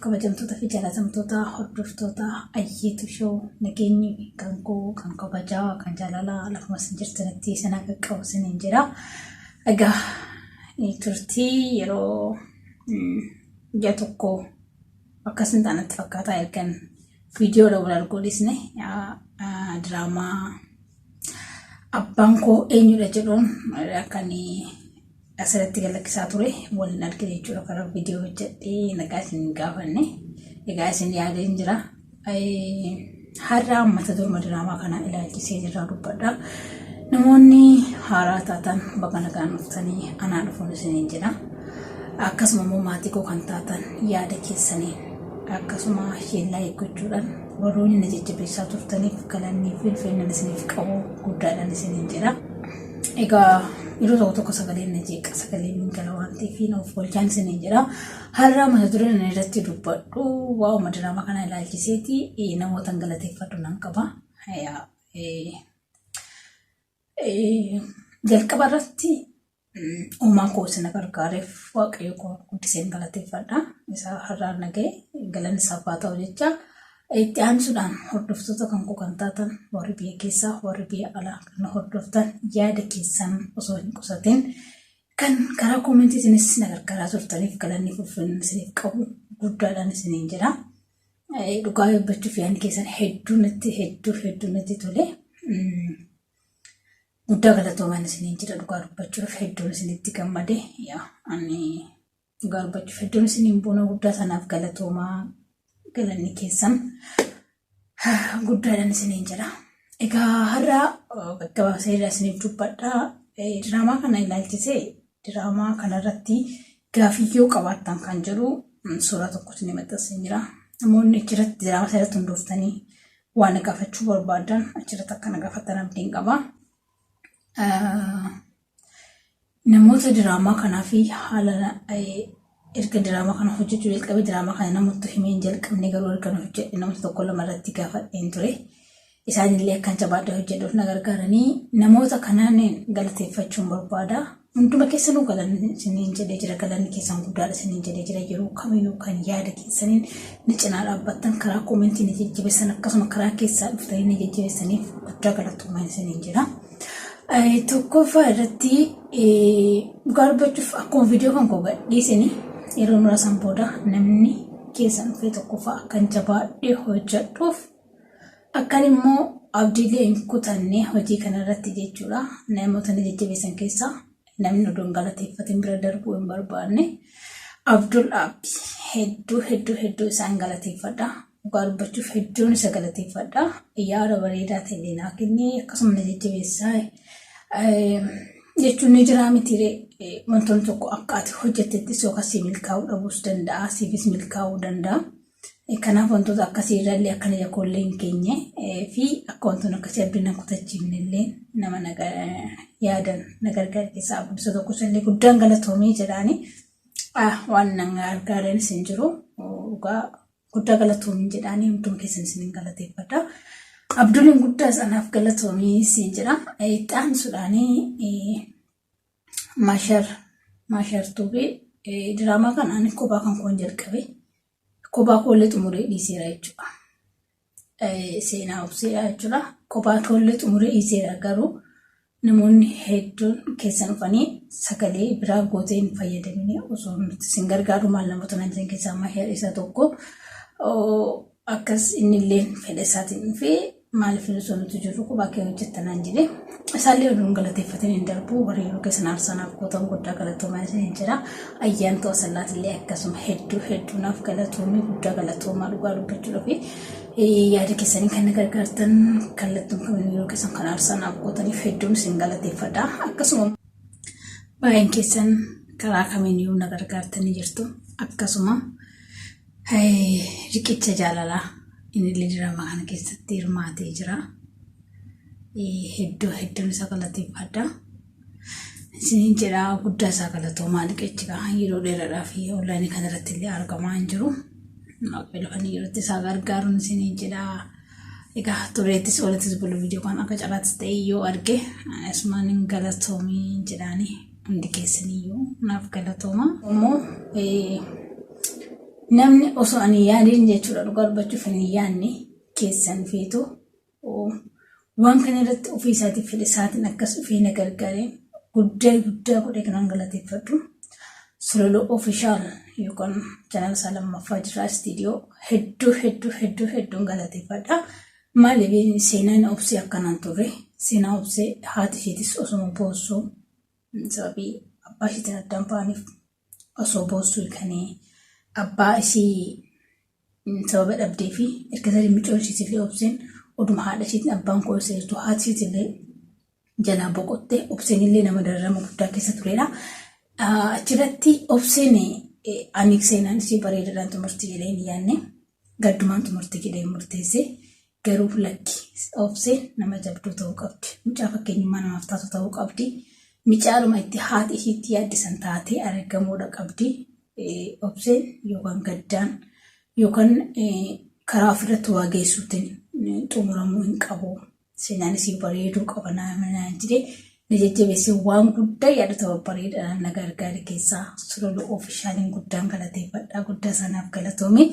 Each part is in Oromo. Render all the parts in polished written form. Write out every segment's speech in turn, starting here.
Kabajamtoota fi jaalatamtoota hordoftoota Ayyeetu Show, nageenyi kan koo kan kabajaa kan jaalalaa lafuma isin jirtanitti isin haa qaqqabu isiniin jira. Egaa turtii yeroo ji'a tokko akkas hin taanatti fakkaataa ergan viidiyoodha wal arguu dhiisne diraamaa abbaan koo eenyudha jedhuun akkan asirratti galakkisaa ture waliin argine jechuudha karaa viidiyoo hojjedhee nagaa isin hin gaafanne egaa isin yaadeen jira. Har'a mata duruma diraamaa kanaa ilaalchisee irraa dubbadha. Namoonni haaraa taatan baga nagaan dhuftanii anaa dhufuun isiniin jedha. Akkasuma immoo maatii koo kan taatan yaada keessanii akkasuma sheellaa eeggachuudhaan warroonni na jajjabeessaa turtaniif galannii fi ulfinnan isiniif qabu guddaadhaan isiniin jedha. Egaa yeroo tokko tokko sagaleen na jeeqa sagaleen hin gala waan ta'eef na of oolchaan isiniin jedha. Har'a mata dureen ani irratti dubbadhu waa'uma diraamaa kana ilaalchiseeti namootan galateeffadhu nan qaba. Jalqaba irratti uumaa koo isa na gargaareef waaqayyo koo guddiseen galateeffadha. Isa har'aan na ga'e galanni isaaf haa ta'u jecha. Itti aansuudhaan hordoftoota kan koo kan taatan warri biyya keessaa warri biyya alaa kan na hordoftan yaada keessan osoo hin qusatin kan karaa koomentiitiinis na gargaaraa turtaniif galanni ulfinni isiniif qabu guddaadhaan isiniin jedha. Dhugaa dubbachuuf yaadni keessan hedduu natti hedduu hedduu natti tole. Guddaa galatoomaan isiniin jedha dhugaa dubbachuuf hedduun isinitti gammade. Yaa ani dhugaa dubbachuuf hedduun isiniin boona guddaa sanaaf galatoomaa galanni keessan guddaadhaan isiniin jedha. Egaa har'a gaggabaabsee isiniif dubbadha. Diraamaa kana ilaalchisee diraamaa kanarratti gaafii yoo qabaattan kan jedhu suuraa tokko isinii maxxanseen jira. Namoonni achirratti diraamaa sana irratti hundooftanii waan na gaafachuu barbaadan achirratti akka na gaafattan abdiin qaba. Namoota diraamaa kanaa fi haala erga diraamaa kana hojjechuu jalqabe diraamaa kana namoota himee hin jalqabne garuu erga hojjedhe namoota tokko lama irratti gaafadheen ture. Isaanillee akkan jabaadhee hojjedhuuf na gargaaranii namoota kanaan galateeffachuun barbaada. Hunduma keessanuu galanni isiniin jedhee jira galanni keessan guddaadha isiniin jedhee jira yeroo kamiyyuu kan yaada keessaniin ni cinaa dhaabbattan karaa koomentii ni jajjabeessan akkasuma karaa keessaa dhuftanii ni jajjabeessaniif guddaa galatoomaa isiniin jedha. Tokkoffaa irratti dhugaa dubbachuuf akkuma viidiyoo kan koo gadhiisini yeroo muraasan booda namni keessan dhufee tokkoffaa akkan jabaadhee hojjedhuuf akkan immoo abdiilee hin kutanne hojii kanarratti jechuudha. Namoota na jajjabeessan keessaa namni odoo hin galateeffatin bira darbuu hin barbaanne Abdul Abdi hedduu hedduu hedduu isaan galateeffadha. Dhugaa dubbachuuf hedduun isa galateeffadha. Yaada bareedaa ta'e naa kennee akkasuma na jajjabeessaa jechuun ni jiraa mitiiree wantoonni tokko akka ati hojjettettis yookaan si milkaa'uu dhabuus danda'a siifis milkaa'uu danda'a. Kanaaf wantoota akkasii irrallee akka ija koollee hin keenye fi akka wantoonni akkasii abdii na kutachiifne illee nama yaadan na gargaare keessaa abdii isa tokko illee guddaan galatoomii jedhaani waan na gargaaranis hin jiru dhugaa guddaa galatoomii jedhaanii hunduma keessan isinin galateeffadha. Abduliin guddaas anaaf galatoomii siin jedha. Itti aansuudhaanii Maashar Maashar Tuubee diraamaa kana ani kophaa kan koon jalqabe kophaa koollee xumuree dhiiseera jechuudha. Seenaa obseedha jechuudha. Kophaa koollee xumuree dhiiseera garuu namoonni hedduun keessan dhufanii sagalee biraa gootee hin fayyadamine osoo nuti isin gargaaru maal namoota naan jedhan keessaa Maashar isa tokko. Akkas innillee fedha isaatiin dhufee maaliif osoo nuti jirru kophaa kee hojjetta naan jedhe. Isaallee oduu hin galateeffatin hin darbu warri yeroo keessan aarsaa naaf gootan guddaa galatoomaa isiniin jedha. Ayyaantuu Asallaatillee akkasuma hedduu hedduu naaf galatoomii guddaa galatoomaa dhugaa dubbachuudhaaf yaada keessanii kan na gargaartan kallattuun kamiin yeroo keessan kan aarsaa naaf gootaniif hedduun isin galateeffadha. Akkasuma baay'een keessan karaa kamiiniyyuu na gargaartanii jirtu. Akkasuma Riqicha jaalalaa innillee diraamaa kana keessatti hirmaatee jira. Hedduu hedduun isa galateeffadha. Isiniin jedha guddaa isaa galatoomaa riqichi yeroo dheeraadhaaf onlaayinii kana irratti illee argamaa hin jiru. Waaqayyo lafa inni jirutti isaa gargaaruun isiniin jedha. Egaa tureettis olettis bulu viidiyoo kan akka carraattis ta'e yoo arge asumaan hin galatoomii jedhaanii. Hundi keessaniyyuu naaf galatooma. Immoo Namni osoo ani yaadin jechuudha dhugaa dubbachuuf hin yaadne keessan feetu waan kana irratti ofii isaatiif fedha isaatiin akkas dhufee na gargaaree guddaa guddaa godhee kanan galateeffadhu. Sololoo Official yookaan channel isaa lammaffaa jira istiidiyoo hedduu hedduu hedduu hedduun galateeffadha. Maaliif seenaan obsee akkanaan turre seenaa obsee haati isheetis osuma boossuu sababii abbaa isheetiin addaan ba'aniif osoo boossuu hiikanii abbaa ishii sababa dhabdee fi erga sadii mucoo ishiitillee obseen oduma haadha ishiitiin abbaan koo isa jirtu haati ishiitillee jalaa boqotte obseen illee nama dararama guddaa keessa turedha. Achirratti obseen ani seenaan ishii bareedaadhaan xumurti jedhee hin yaadne gaddumaan xumurti jedhee murteesse garuu lakki obseen nama jabduu ta'uu qabdi. Mucaa fakkeenyummaa namaaf taatu ta'uu qabdi. Micaadhuma itti haati ishiitti yaaddisan taatee argamuudha qabdi. Obseen yookaan gaddaan yookaan karaa ofirratti waa geessuutiin xumuramuu hin qabu. Seenaan isii bareeduu qaba naan jedhee na jajjabeessee waan guddaa yaadota babbareedaadhaan na gargaare keessaa Sololoo Ofishaaliin guddaan galateeffadha. Guddaa sanaaf galatoome.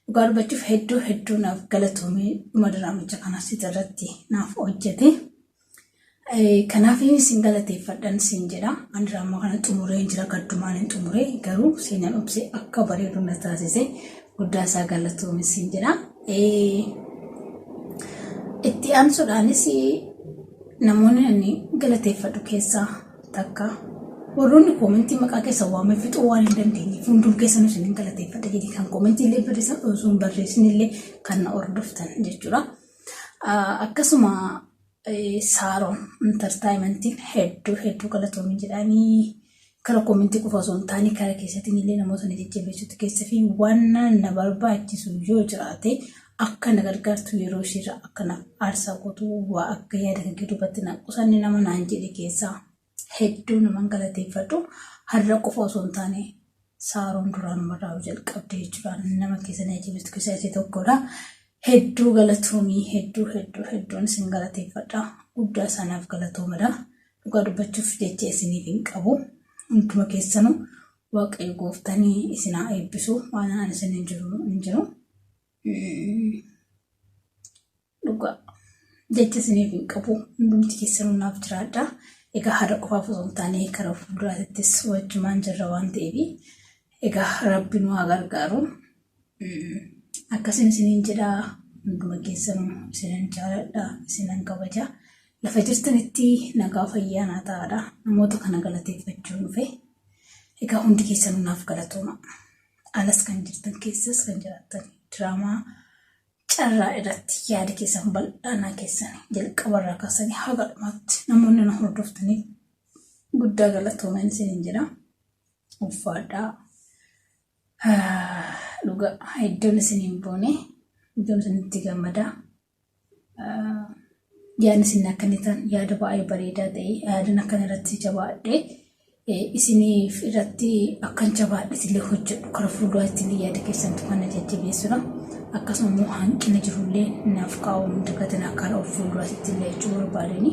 Dhugaa dubbachuuf hedduu hedduu naaf galatoome dhuma diraamicha kanas irratti naaf hojjete. Kanaaf isin galateeffadhan sin jedha. Ani diraamaa kana xumuree jira gaddumaan hin xumure garuu seenaan obsee akka bareedu na taasise guddaa isaa galatoome sin jedha. Itti aansuudhaanis namoonni ani galateeffadhu keessaa takka warroonni koomentii maqaa keessa waamee fixuu waan hin dandeenyeef hundum keessanuu isin hin galateeffadha jedhee kan koomentii illee barreessan osoo hin barreessin illee kan na hordoftan jechuudha. Akkasuma Saaroon intartaayimentiin hedduu hedduu galatoomi jedhanii kara koomentii qofa osoo hin taane kara keessattiin illee namoota na jajjabeessutti keessa fi waan na barbaachisu yoo jiraate akka na gargaartu yeroo isheerra akka na aarsaa gootu waa akka yaada kan kee duubatti na qusanne nama naan jedhe keessaa hedduu naman galateeffadhu har'a qofa osoo hin taane Saaroon duraanumarraa jalqabde jechuudha nama keessa na jajjabeessu keessaa ishee tokkodha. Hedduu galatoomii hedduu hedduu hedduun isin galateeffadha. Guddaa isaanaaf galatoomadha. Dhugaa dubbachuuf jecha isiniif hin qabu. Hunduma keessanuu Waaqayyo gooftanii isin haa eebbisu. Waan ani isin hin jiru hin jiru. Dhugaa jecha isiniif hin qabu. Hundumti keessanuu naaf jiraadha. Egaa har'a qofaaf osoo hin taane karaa fuulduraattis wajjumaan jirra waan ta'eef egaa rabbi nu haa gargaaru. Akkasin isiniin jedha hunduma keessanuu isinan jaaladha isinan kabaja. Lafa jirtanitti nagaa fayyaa naa ta'aadha. Namoota kana galateeffachuun dhufe. Egaa hundi keessanuu naaf galatooma. Alas kan jirtan keessas kan jiraattan diraamaa carraa irratti yaada keessan bal'aa naa keessan jalqabarraa kaasanii haga dhumaatti namoonni na hordoftaniif guddaa galatoomaa isiniin jedha. Ulfaadhaa. Dhugaa hedduun isiniin boone hedduun isinitti gammada. Yaadni isin akkana ta'an yaada baay'ee bareedaa ta'e yaadan akkana irratti jabaadhe isiniif irratti akkan jabaadhe illee hojjedhu karaa fuulduraatti illee yaada keessantu kana jajjabeessudha. Akkasuma immoo hanqina jirullee naaf kaa'uu hin dagatinaa karaa of fuulduraatti illee jechuu barbaadeni.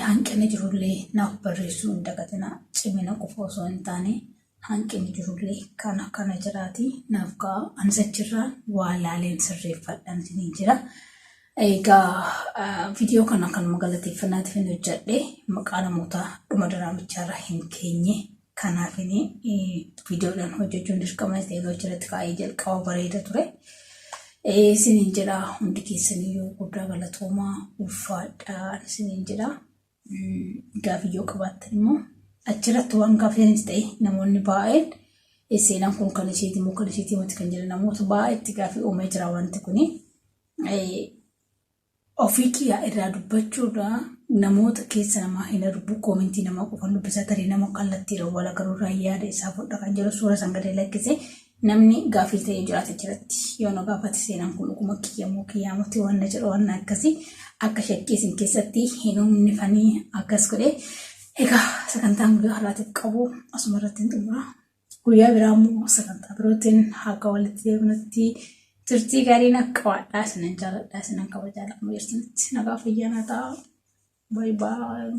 Hanqina jirullee naaf barreessuu hin dagatinaa cimina qofa osoo hin taane hanqinni jirullee kana kana jiraati naaf ka'a anis achirraa waa laaleen sirreeffadhaan isiniin jira. Egaa viidiyoo kana kanuma galateeffannaatiif hin hojjedhe maqaa namoota dhuma diraamichaarra hin keenye kanaaf viidiyoodhaan hojjechuun dirqama ta'e achirratti kaa'ee jalqaba bareeda ture. Isiniin jedha hundi keessaniyyuu guddaa galatoomaa ulfaadhaa isiniin jedha. Gaaffii yoo qabaattan immoo achirratti waan gaaffiinis ta'e namoonni baay'een seenaan kun kan isheeti moo kan isheeti miti kan jedhan namoota baay'eetti gaaffii uumee jira wanti kuni. Ofii kiyyaa irraa dubbachuurraa namoota keessa namaa hin argu koomentii namaa qofan dubbisaa tarii nama kallattiidhaan wal agaruu irraa yaada isaa fudha kan jedhu suura san gadi lakkise namni gaafii ta'ee jiraate jiratti yoo na gaafate seenaan kun dhuguma kiyya moo kiyyaa miti waan na jedhu waan akkasii akka shakkii isin keessatti hin uumnifanii akkas godhe egaa sagantaan guyyaa har'aatiif qabu asuma irratti hin xumura. Guyyaa biraa immoo sagantaa birootiin haga walitti deebinutti turtii gaarii naaf qabaadhaa isinan jaaladhaa isinan kabajaa lakkuma jirtanitti nagaa fayyaa naa ta'a. Baay baay.